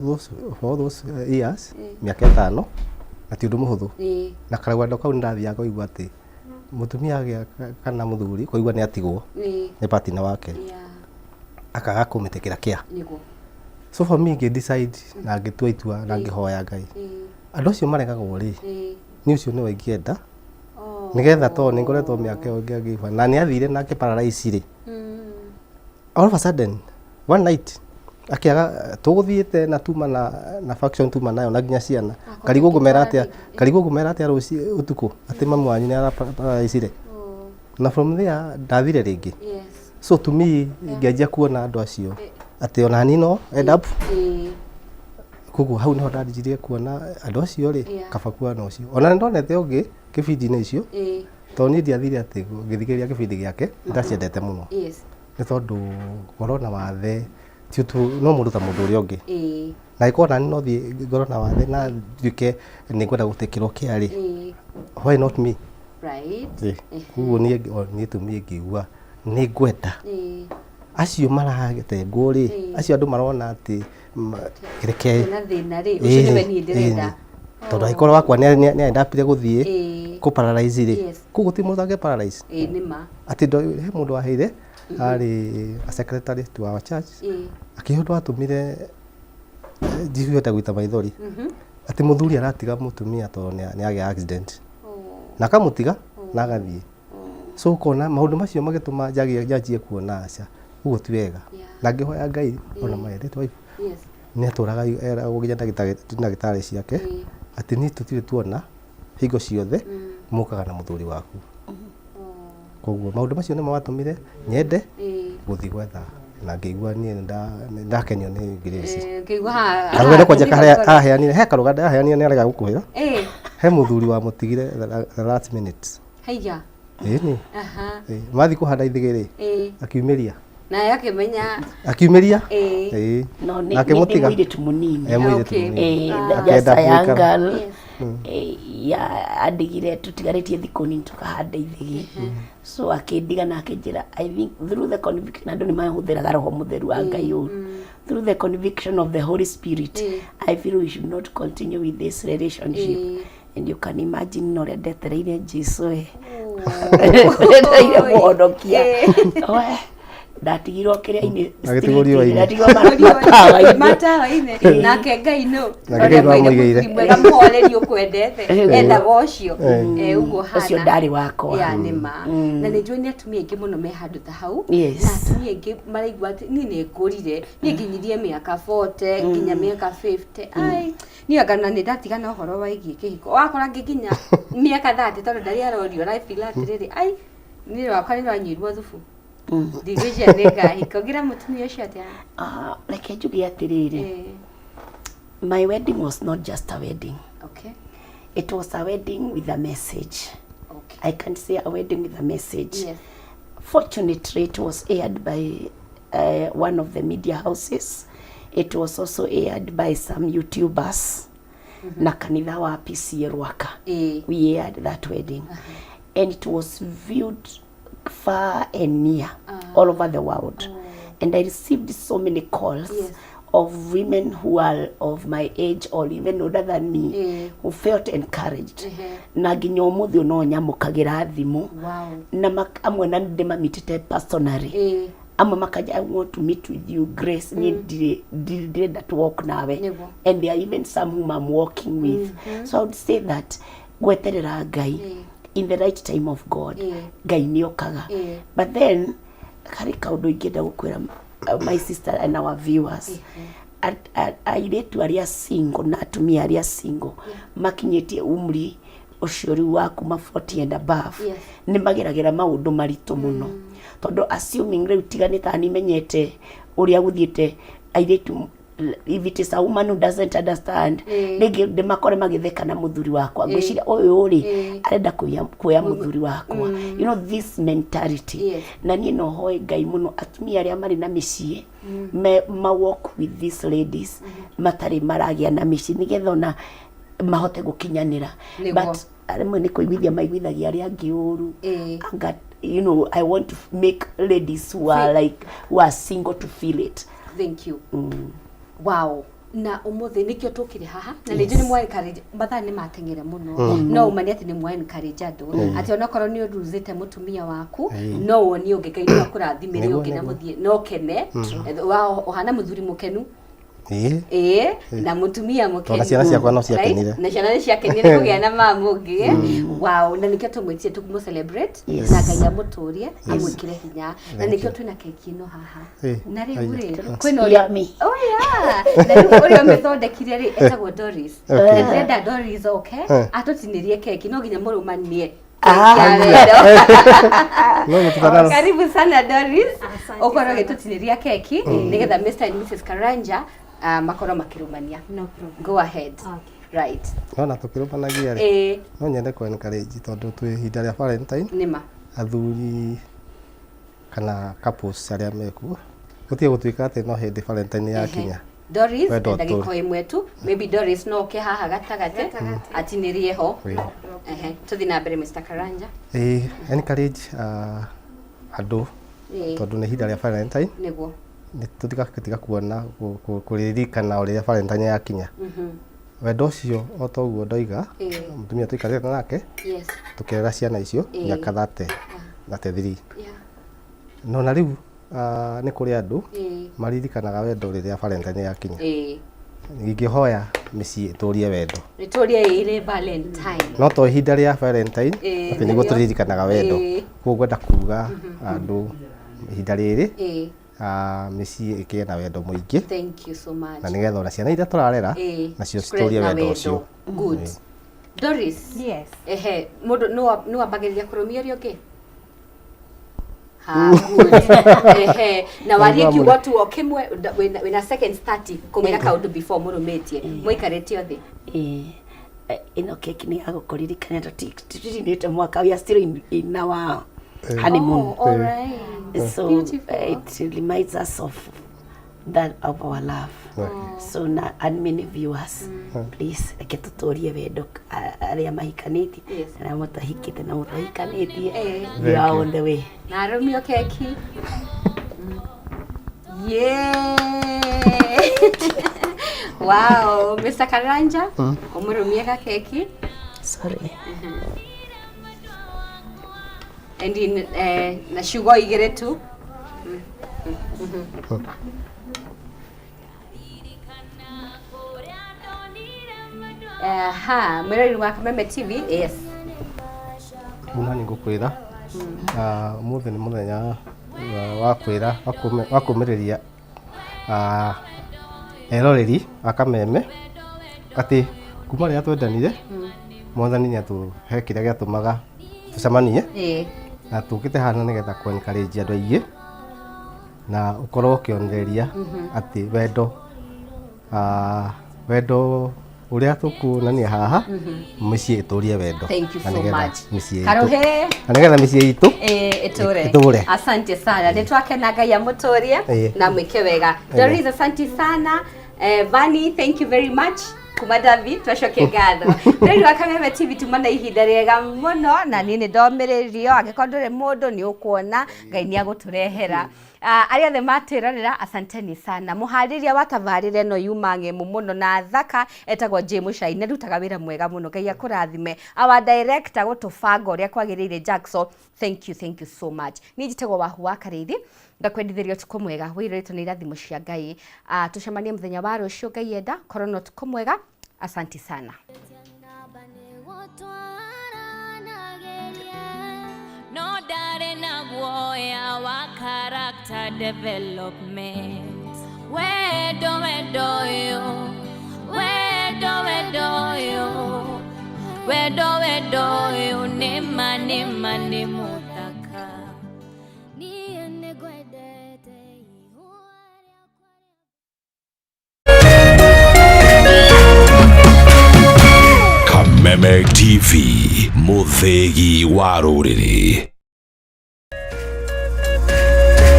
Those, for all those years, mĩaka 5, na ti ũndũ mũhũthũ. Na karũgendo kau nĩndathiaga kũigua atĩ mũtumia agĩa kana mũthuri kũigua nĩ atigwo nĩ partner wake, akaga kũmĩtĩkĩra kĩa. So for me, ngĩ decide na ngĩtua itua na ngĩhoya Ngai, andũ acio maregagwo rĩ, niĩ ũcio nĩwe ingĩenda, nĩgetha tondũ nĩ ngoretwo mĩaka ĩyo ngĩgiva na nĩ athire nake paralyze rĩ, all of a sudden one night akĩaga tũgũthiĩte na tuma na function tuma nayo na nginya ciana, karigwo ngũmera atĩa, karigwo ngũmera atĩa rũciũ ũtukũ atĩ mamu wanyu nĩ araparalyzire. Na from there ndathire rĩngĩ. So to me, ngĩanjia kuona andũ acio atĩ ona niĩ no end up. Koguo hau niho ndanjirie kuona andũ acio rĩ, kaba kuona ũcio. Ona nĩ ndonete ũngĩ kĩbindi-inĩ icio, tondũ niĩ ndiathire atĩ ngĩthikĩrĩria kĩbindi gĩake, ndaciendete mũno, nĩ tondũ ngorwo na wathe ti ũtu no mũndũ ta mũndũ ũrĩa ũngĩ, na ĩkorwo nani no thiĩ ngorwo na wathe na nduĩke nĩ ngwenda gũtĩkĩrwo kĩa rĩ, why not me? Koguo niĩ tumie ngĩigua nĩ ngwenda acio maratengwo rĩ, acio andũ marona atĩ reke Kwĩna thĩna rĩ, ũcio nĩwe niĩ ndĩrenda. Tondũ angĩkorwo wakwa nĩ endapire gũthiĩ kũ paralyze rĩ, koguo ti mũndũ angĩ paralyze. Ĩĩ, nĩ ma. Atĩ he mũndũ waheire arĩ a secretary to our church, akĩhe ũndũ watũmire njihuĩte gũita maithori, atĩ mũthuri aratiga mũtumia tondũ nĩ agĩa accident, na akamũtiga na agathiĩ. So ũkona maũndũ macio magĩtũma njanjie kuona aca, ũguo ti wega. Na ngĩhoya Ngai, ona my late wife nĩ atũraga eragwo nginya ndagĩtarĩ ciake atĩ niĩ tũtirĩ tuona hingo ciothe mũkaga na mũthuri waku. Koguo maũndũ macio nĩmo matũmire nyende gũthiĩ gwetha, na ngĩigua niĩ nĩ ndakenio nĩ Grace. Ngĩigua haha. Karũgano kwanja karĩa aheanire, he karũgano aheanire, nĩ arega gũkũhĩra. He mũthuri wamũtigire the last minute. Haiya. Ĩni. Mathiĩ kũhanda ithĩgĩ rĩ, akiumĩria. Naye akĩmenya. Akiumĩria. No nĩ Na akĩmũtiga. Nĩ mũirĩtu mũnini. E mũirĩtu mũnini. Just Akĩenda a young gũikara. girl. Ya andigire tũtigarĩtie thikũ nini tũkahanda ithĩgĩ, so akĩndiga na akĩnjĩra, I think through the conviction, andũ nĩ mahũthĩraga roho mũtheru wa Ngai ũru, through the conviction of the Holy Spirit, I feel we should not continue with this relationship. And you can imagine na ũrĩa ndetereire Jesu, ndetereire mũhonokia. We, ndatigirwo kĩrĩa-inĩ. Agĩtigwo riũa-inĩ. Ndatigirwo matawa-inĩ. Matawa-inĩ, nake Ngai no Nake Ngai no amũigĩire. Mwega mũhoreri ũkwendete endaga ũcio. Ũguo hana. Ũcio ndarĩ wakwa. Ya, nĩ ma, na nĩ njũĩ nĩ atumia aingĩ mũno me handũ ta hau, na atumia aingĩ maraigua atĩ niĩ nĩ ngũrire, niĩ nginyirie mĩaka 40 nginya mĩaka 50, ai, niĩ anga na nĩ ndatigana ũhoro waigiĩ kĩhiko, wakora ngĩkinya mĩaka 30, tondũ ndarĩ arorio arafeel atĩrĩrĩ, ai, niĩ rwakwa nĩ rwanyuirwo thubu, ndigwĩciria nĩ ngahika. Ũngĩra mũtumia ũcio atĩa? Ah, reke njuge atĩrĩrĩ, my wedding was not just a wedding. It was a wedding with a message. I can say a wedding with a message. Fortunately, it was aired by one of the media houses. It was also aired by some YouTubers na kanitha wa PCA Rwaka. We aired that wedding and it was viewed far and near, all over the world, and I received so many calls of women who are of my age or even older than me who felt encouraged. Na nginya ũmũthĩ no nyamũkagĩra thimũ na amwe na ndĩmamitĩte personally. Amwe makaja, "I want to meet with you, Grace, niĩ ndĩrenda to walk nawe." And there are even some whom I'm walking with. So I would say that gweterera Ngai, in the right time of God, Ngai nĩ okaga. But then harĩ kaũndũ ingĩenda gũkwĩra, my sister and our viewers, airĩtu arĩa single na atumia arĩa single makinyĩtie umri ũcio rĩu wa kuma 40 and above, nĩ mageragĩra maũndũ maritũ mũno, tondũ assuming rĩu tiga nĩ ta nimenyete ũrĩa gũthiĩte, airĩtu, if it is a woman who doesn't understand, rĩngĩ ndĩmakore magĩtheka na mũthuri wakwa, ngwĩciria ũyũ rĩ, arenda kuoya mũthuri wakwa, you know this mentality. Na niĩ no hoe Ngai mũno atumia arĩa marĩ na mĩciĩ me ma walk with these ladies matarĩ maragĩa na mĩciĩ, nĩgetha ona mahote gũkinyanĩra. But rĩmwe nĩ kũiguithia maiguithagia arĩa angĩ ũru. Anga I want to make ladies who are like who are single to feel it. Thank you. Wow. Na umuthi nikio tukire haha na nĩ njũĩ nĩ mwa encourage, mathaa nĩ mateng'ere mũno, no ũmani atĩ nĩ mwa encourage andũ atĩ onakorwo nĩ ũruzĩte mũtumia waku, no wonie ũngĩ, Ngai no akũrathimĩre ũngĩ na mũthiĩ no kene. Ũhana mũthuri mũkenu. Ĩĩ, na mũtumia mũkenu. Tondũ ciana ciakwa no ciakenire. Right? Na ciana nĩ ciakenire kũgĩa na mamu ũngĩ. Wow, na nĩkĩo tũmwĩtire tũmũ celebrate na Ngai amũtũrie, amwĩkĩre hinya, na nĩkĩo twĩna keki ĩno haha. Na rĩu rĩ, kwĩna ũrĩa Yummy. Oh yeah. Na rĩu ũrĩa ũmĩthondekire rĩ, etagwo Doris. Na ndĩrenda Doris oke atũtinĩrie keki, no nginya mũrũmanie keki ya wendo. No mũtutana. Karibu sana Doris. Asante Ũkorwo sana. ũgĩtũtinĩria keki nĩgetha Mr and Mrs Karanja makorwo makĩrũmania. No problem. Go ahead. Okay. Right. No na tũkĩrũmanagia rĩ, no nyende kũ encourage tondũ twĩ ihinda rĩa Valentine, Nĩma. Athuri kana couples arĩa mekuo, gũtige gũtuĩka atĩ no hĩndĩ Valentine yakinya. Doris, Wendo ndagĩka ũtũre. ĩmwe tu. Maybe Doris no oke haha gatagatĩ atinĩrie ho. Ehe, tũthiĩ na mbere, Mr Karanja. Ĩĩ, encourage andũ tondũ nĩ ihinda rĩa Valentine, nĩ tũtigatiga kuona kũririkana o rĩrĩa Valentine yakinya. Wendo ũcio, o ta ũguo ndoiga, mũtumia tũikarĩte nake, tũkĩrera ciana icio mĩaka 30, 33. No na rĩu nĩ kũrĩ andũ maririkanaga wendo rĩrĩa Valentine yakinya. Ingĩhoya mĩciĩ ĩtũrie wendo. Nĩtũrie ĩrĩ Valentine. No to ihinda rĩa Valentine atĩ nĩguo nĩrĩo. Tũririkanaga wendo. Koguo ngwenda kuga andũ ihinda rĩrĩ, mĩciĩ ĩkĩgĩe na wendo mũingĩ, Thank you so much. Na nĩgetha ona ciana iria tũrarera nacio Cikũre citũrie na wendo ũcio. Good. Doris. Yes. Ehe, mũndũ nĩ wambagĩrĩria kũrũmia ũrĩa ũngĩ? Ha, good. Ehe, na warie Nĩguo. Kiugo tu o kĩmwe, wĩna seconds 30 kũmwĩra kaũndũ before mũrũmĩtie. Mũikarĩte othe. Ĩĩ. Ĩno keki nĩ ya gũkũririkania tũtirinĩte mwaka, we are still in our honeymoon. Oh, all right. So Beautiful. It reminds us of that, of our love. So na and many viewers, please reke tũtũrie wendo, arĩa mahikanĩtie na arĩa mũtahikĩte na mũtahikanĩtie, you Thank are you. on the way. Na arũmio keki. Yeah. Wow, Mr. Karanja, ũmũrũmie gakeki. Sorry. And in na ciugo igĩrĩ tu. Aha, mwĩroreri wa Kameme TV, yes. Muna nĩ ngũkwĩra, ũmũthĩ nĩ mũthenya wa kwĩra wa kũmĩrĩria eroreri a Kameme atĩ kuma rĩrĩa twendanire, Mwathani nĩ atũhe kĩrĩa gĩatũmaga tũcemanie, na tũkĩte haha nĩgetha kũ encourage andũ aingĩ na ũkorwo ũkĩonereria atĩ wendo, wendo ũrĩa tũkuonania haha, mĩciĩ ĩtũrie wendo. Thank you Na so nĩgetha much. mĩciĩ itũ, Karuhe. na nĩgetha mĩciĩ itũ ĩtũre. Ĩtũre. Asante sana, nĩ twakena. Ngai amũtũrie na mwĩke wega. Doris, asante sana. Vani, thank you very much. Kuma David twacokie ngatho. Rĩu wa Kameme TV, tuma na ihinda rĩega mũno, na niĩ nĩ ndomĩrĩrio angĩkorwo ndũrĩ mũndũ nĩ ũkuona Ngai nĩ agũtũrehera. Arĩa othe matwĩrorera, asanteni sana. Mũharĩria wa tabarĩra ĩno yuma ng'emu mũno na thaka etagwo J Mũcai, nĩ arutaga wĩra mwega mũno, Ngai akũrathime. Our director gũtũbanga ũrĩa kwagĩrĩire, Jackson, thank you, thank you so much. Niĩ njĩtagwo Wahu wa Karĩithi, ngakwendithĩria ũtukũ mwega wĩirĩtwo nĩ irathimo cia Ngai. Tũcemanie mũthenya wa rũciũ Ngai enda. Korwo na ũtukũ mwega, asanti sana. No ndarĩ na guoya wa character development. Wendo, wendo ũyũ, wendo, wendo ũyũ, wendo, wendo ũyũ, nĩma nĩma nĩ mũthaka. Niĩ nĩngwendete ihũa rĩakwa. Kameme TV, mũthĩgi wa rũrĩrĩ.